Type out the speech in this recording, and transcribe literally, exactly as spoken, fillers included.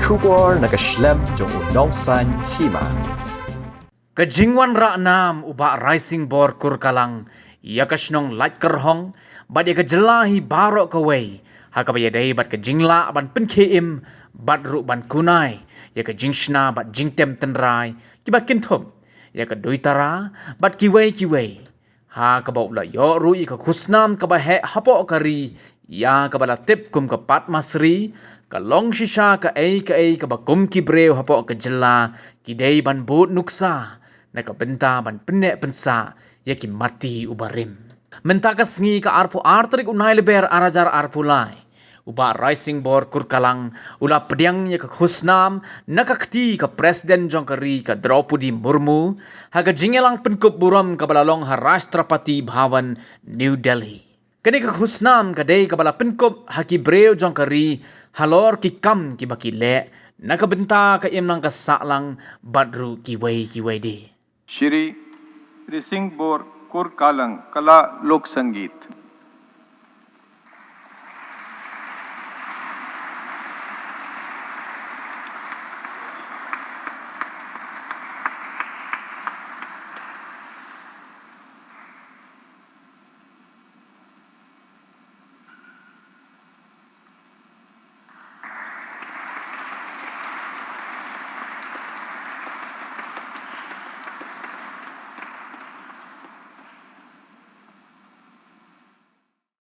Khubor na ka shlem jong u Nongsaiñ Hima. Ka jingwanrah nam u Bah Raising Bor Kurkalang ïa ka shnong Laitkyrhong bad ïa ka jylla hi baroh kawei, ha kaba ïadei bad ka jinglah ban pynkhie im bad ruh ban kunai ïa ka jingshna bad jingtem tynrai kiba kynthup ïa ka duitara bad kiwei kiwei. Ha kaba u la ïoh ruh ïa ka khusnam kaba heh hapoh ka ri, ïa kaba la tip kum ka Padma Shri, ka long shisha kaei kaei kaba kum ki briew hapoh ka jylla ki dei ban bud nuksa na ka bynta ban pynneh pynsah ïa ki matti u barim. Mynta ka sngi, ka arphew ar tarik u Nailaber ar hajar arphew lai, u Bah Raising Bor Kurkalang u la pdiang ïa ka khusnam na ka kti ka President jong ka ri, ka Droupadi Murmu, ha ka jingïalang pynkup burom kaba la long ha Rashtrapati Bhavan, New Delhi. Kane ka khusnam ka dei kaba la pynkup ha ki briew jong ka ri halor ki kam kiba ki leh na ka bynta ka imlang ka sahlang bad ruh kiwei kiwei de. श्री रिसिंग बोर कुरकालंग कला लोक संगीत।